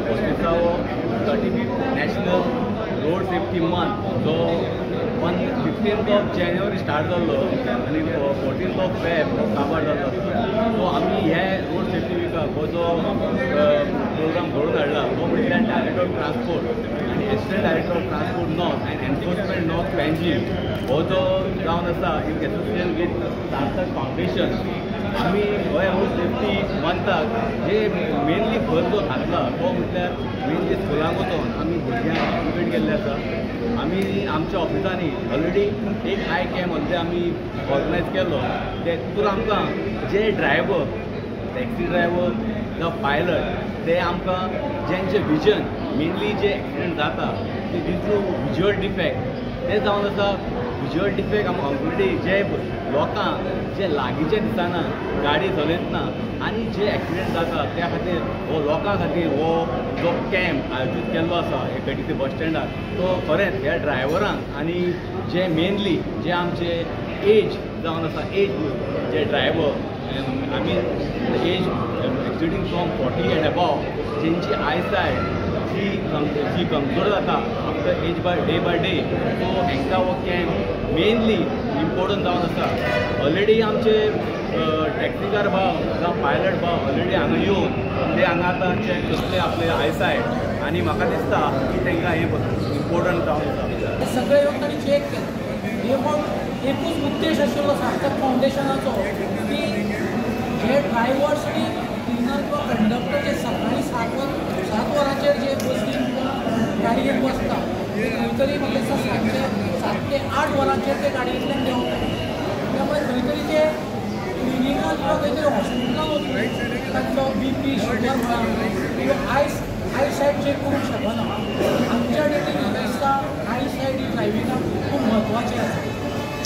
25वो 35th national road safety month जो on 15th of January start जाल्लो आनी 14th of Feb हो काबार जाल्लो आसा. सो आमी हे रोड सेफ्टी विकाक हो जो प्रोग्राम घडोवन हाडला तो म्हटल्यार डायरेक्टर ऑफ ट्रान्सपोर्ट आनी assistant director of transport north and enforcement north Panjim हो जो जावन आसा in association with Sarthak foundation. आमी हो रोड सेफ्टी मंथाक जे मेनली भर जो घातला तो म्हटल्यार मेनली स्कुलांक वचोन आमी भुरग्यांक एज्युकेट केल्ले आसा. आमी आमच्या ऑफिसांनी ऑलरेडी एक I camp already आमी ऑर्गनायज केल्लो. तितून आमकां जे ड्रायव्हर, टॅक्सी ड्रायव्हर जावं पायलट, ते आमकां जेंचे विजन मेनली जे एक्सिडंट जाता ते ड्यू टू विज्युअल डिफेक्ट ते जावन आसा. विज्युअल डिफेक्ट आमकां ऑलरेडी जे लोकांक जे लागींचे दिसना गाडी चलयतना आनी जे एक्सिडंट जाता त्या खातीर हो लोकां खातीर हो जो कॅम्प आयोजीत केल्लो आसा एकाटीसी बस स्टँडार तो खरेंच ह्या ड्रायव्हरांक आनी जे मेनली जे आमचे एज जावन आसा, एज जे ड्रायव्हर आमी age exceeding from 40 and above जेंची आयसायट जी कमजोर जाता after age by day by day, so हांकां हो कॅम्प मेनली इम्पोर्टंट जावन आसा. ऑलरेडी आमचे टॅक्सीकार भाव जावं पायलट भाव ऑलरेडी हांगा येवन ते हांगा आतां चॅक करतले आपले आयसायट आनी म्हाका दिसता की तांकां हें इम्पोर्टंट जावन आसा. सगळे येवन तांणी चॅक केलें. हे पण एकूच उद्देश आशिल्लो सार्थक फावंडेशनाचो की जे ड्रायव्हर्स आनी क्लिनर किंवा कंडक्टर जे सकाळी 7 वरांचेर जे बसीन किंवा गाडयेन बसता ते खंय तरी म्हाका दिसता 7 ते 8 वरांचेर ते गाडयेंतल्यान देंवता. त्यामुळे खंय तरी ते क्लिनिकान किंवा खंय तरी हॉस्पिटलान वचून तांचो बीपी, शुगर म्हणा किंवा आयसायट चॅक करूंक शकना. आमच्या डेटीन म्हाका दिसता आयसायट ही ड्रायव्हिंगाक खूब म्हत्वाचें आसा.